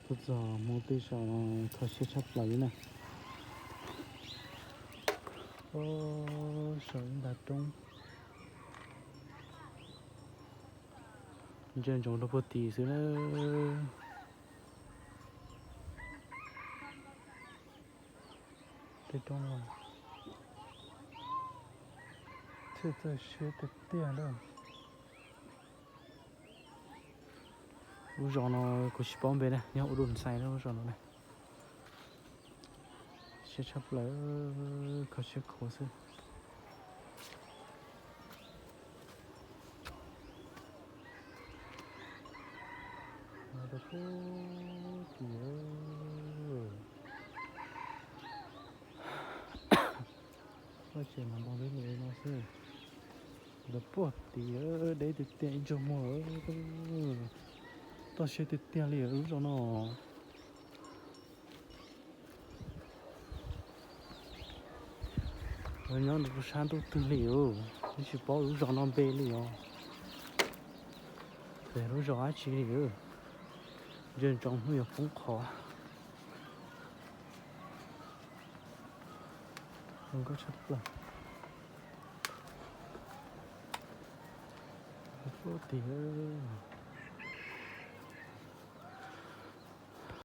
Tuaj txog hmo tej saum no kho siab tshaj plaws li na. Saum ib nta roob, ntsia ntsoov rau puag tim xwb na. Tej roob no thiaj txawj siab tiag tiag na. Lub zos no kuv tsis paub npe na, nyob ua Dum Xais na lub zos no na. Siab tshaj plaws, kho siab khuav xwb. Rau puag tim, vaj tsev mas npog deb li no xwb. Rau puag tim, deb tiag tiag ib ntsug muag. Txoj siab tiag tiag li lub zos no. Nyob rau sab ntuj twg li os, twb tsis paub lub zos no npe li os, lub zos dab tsi li. Ntsia ntsoov hnub yuav poob qho. Zoo nkauj tshaj plaws. Puag tim.